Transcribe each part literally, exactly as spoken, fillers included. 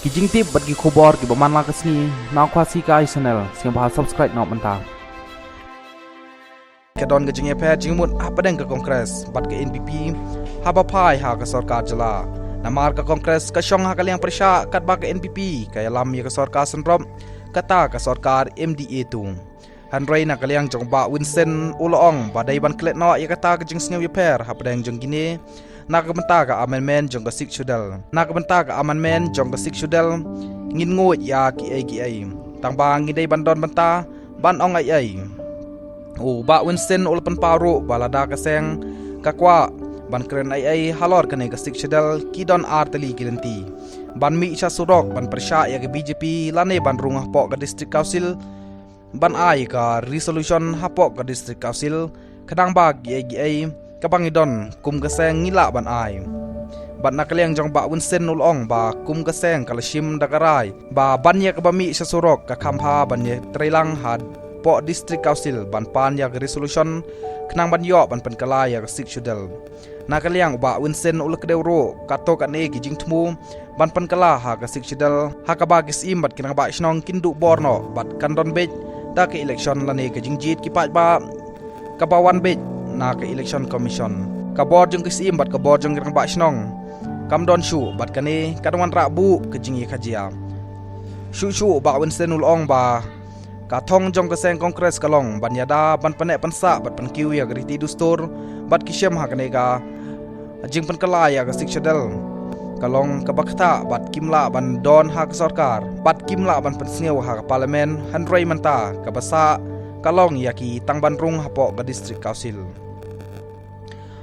Ki jingtip bad ki khubor kiba man la ka sngi na Khasi Kai Channel, sngewbha subscribe noh mynta. Ka don ka jingïapher jingmut hapdeng ka Congress bad ka N P P haba phai ha ka sorkar jylla. Namar ka Congress ka shong ha ka liang pyrshah katba ka N P P ka ïalam ïa ka sorkar synrop, kata ka sorkar M D A tu. Hynrei na ka liang jong Bah Vincent u la ong ba dei ban klet noh ïa kata ka jingsngew ïapher hapdeng jong kine na ka bynta ka amendment jong ka Sixth Schedule. Na ka bynta ka amendment jong ka Sixth Schedule ngin nguid ïa kiei kiei. Tang ba ngi dei ban don bynta ban ong ei ei. U Bah Vincent u la pynpaw ruh ba lada ka seng ka kwah ban kren ei ei halor kane ka Sixth Schedule, ki don ar tylli ki lynti. Ban mih sha surok ban pyrshah ïa ka B J P lane ban rung hapoh ka District Council ban ai ka resolution hapoh ka District Council, khnang ba kiei kiei kaba ngi don kum ka seng ngi lah ban ai. Bad na ka liang jong Bah Vincent u la ong ba kum ka seng ka la shim da ka rai ba ban ïa kaba mih sha surok ka kham bha ban ïatreilang hapoh District Council ban pan ïa ka resolution, khnang ban ïoh ban pynkylla ïa ka Sixth Schedule. Na ka liang u Bah Vincent u la kdew ruh katto katne ki jingthmu ban pynkylla ha ka Sixth Schedule, ha kaba ki syiem bad ki rangbah shnong kin duh bor noh bad kan don beit da ka election lane ka jingjied ki paidbah kaba wan beit na ka Election Commission. Ka bor jong ki syiem bad ka bor jong ki rangbah shnong kam don shuh bad kane kan wanrah buh ka jingïakajia. Shuh shuh u Bah Vincent u la ong ba ka thong jong ka seng Congress ka long ban ïada ban pynneh pynsah bad pynkiew ïa ka riti dustur bad ki shem ha kane ka jingpynkylla ïa ka Sixth Schedule. Ka long kaba ktah bad kim lah ban don ha ka sorkar bad kim lah ban pynsngew ha ka Parliament, hynrei mynta kaba sah ka long ïa ki tang ban rung hapoh ka District Council.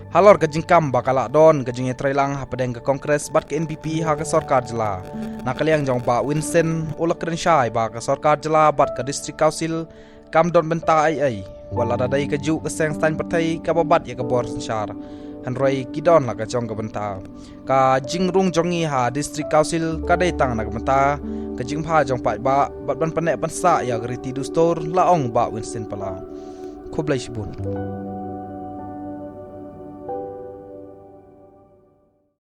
Halor ka jingkam ba ka la don ka jingïatreilang hapdeng ka Congress bad ka N P P ha ka sorkar jylla, na ka liang jong Bah Vincent u la kren shai ba ka sorkar jylla bad ka District Council kam don bynta ei ei. Wat la da dei kajuh ka seng saiñ pyrthei kaba bat ïa ka bor synshar, hynrei ki don la ka jong ka bynta. Ka jingrung jong ngi ha District Council ka dei tang na ka bynta ka jingbha jong paidbah bad ban pynneh pynsah ïa ka riti dustur, la ong Bah Vincent Pala. Khublei shibun.